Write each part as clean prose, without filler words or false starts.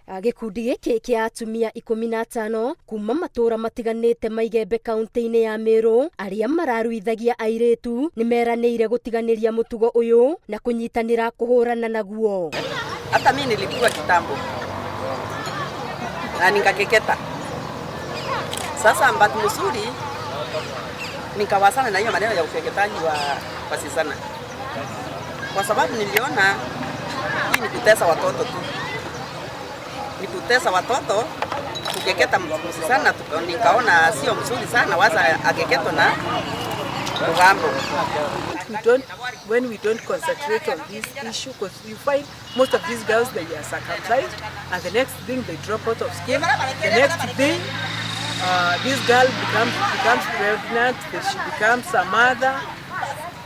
Gĩkundi gĩkĩ kĩa atumia 15 kuma matũra matiganĩte ma Igembe kaunti-inĩ ya Meru arĩa mararuithagia airĩtu nĩ meranĩire gũtiganĩria mũtugo ũyũ na kũnyitanĩra kũhũrana naguo. Hata mimi nilipigwa kitambo na nikakeketa. Sasa bahati mzuri nikawasana na hiyo maneno ya ukeketaji wa wasichana, kwa sababu niliona hii ni kutesa watoto tu, ni kutesa watoto kukeketa msichana. Nikaona sio mzuri sana, waza akeketwa na mgambo. We don't when we don't concentrate on this issue, because you find most of these girls, they are circumcised, and the next thing they drop out of school. The next thing, this girl becomes pregnant, then she becomes a mother.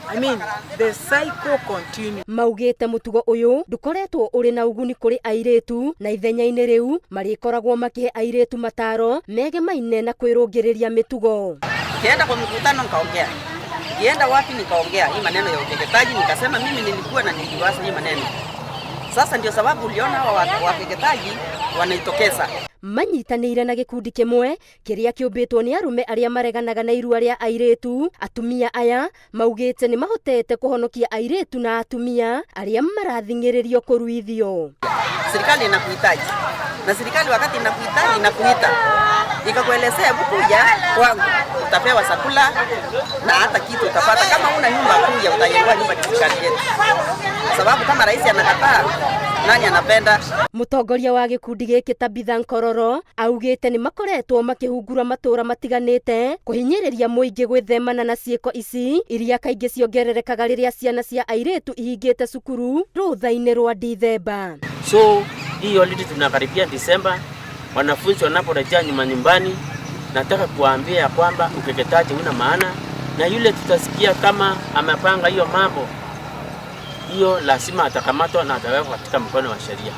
I mean, the cycle continues. Maugĩte mũtugo ũyũ ndũkoretwo ũrĩ na ũguni kũrĩ airĩtu na ithenya-inĩ rĩu marĩkoragwo makĩhe airĩtu mataro megemaine na kwĩrũngĩrĩria mĩtugo. Kienda kwa mkutano nikaongea, kienda wapi nikaongea hii maneno ya ukeketaji, nikasema mimi nilikuwa na niliwaza hii maneno. Sasa ndio sababu uliona hawa wakeketaji wanaitokeza. Manyitanĩire na gĩkundi kĩmwe kĩrĩa kĩũmbĩtwo nĩ arũme arĩa mareganaga na irua rĩa airĩtu. Atumia aya maugĩte nĩ mahotete kũhonokia airĩtu na atumia arĩa marathing'ĩrĩrio kũruithio. Serikali inakuhitaji, na serikali wakati inakuhitaji inakuita ikakuelezea, hebu kuja kwangu, utapewa chakula na hata kitu utapata. Kama una nyumba kuja, utajengewa nyumba ni serikali yetu, sababu kama rais anakataa, nani anapenda? Mũtongoria wa gĩkundi gĩkĩ Tabitha Nkororo augĩte nĩ makoretwo makĩhungura matũra matiganĩte kũhinyĩrĩria mũingĩ gwĩthemana na ciĩko ici iria kaingĩ ciongererekaga rĩrĩa ciana cia airĩtu ihingĩte cukuru rũtha-inĩ rwa Dithemba. So hii holiday tunakaribia Disemba, wanafunzi wanaporejea nyuma nyumbani, nataka kuwaambia ya kwamba ukeketaji una maana, na yule tutasikia kama amepanga hiyo mambo hiyo, lazima atakamatwa na atawekwa katika mkono wa sheria.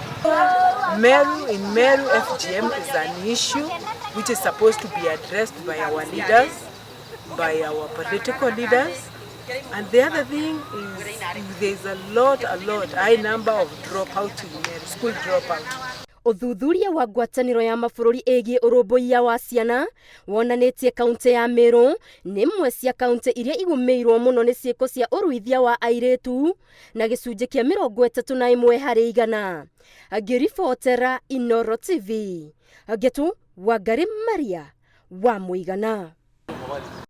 Meru, in Meru, FGM is an issue which is supposed to be addressed by our leaders, by our political leaders. And the other thing is there's a lot, high number of dropout in Meru, school dropout. Ũthuthuria wa ngwatanĩro ya mabũrũri ĩgiĩ ũrũmbũiya wa ciana wonanĩtie kaunti ya Meru nĩ imwe cia kaunti iria igũmĩirwo mũno nĩ ciĩko cia ũruithia wa airĩtu na gĩcunjĩ kĩa 31%. Ngĩribotera Inoro TV, Ngetu Wangari Maria wa Mũigana.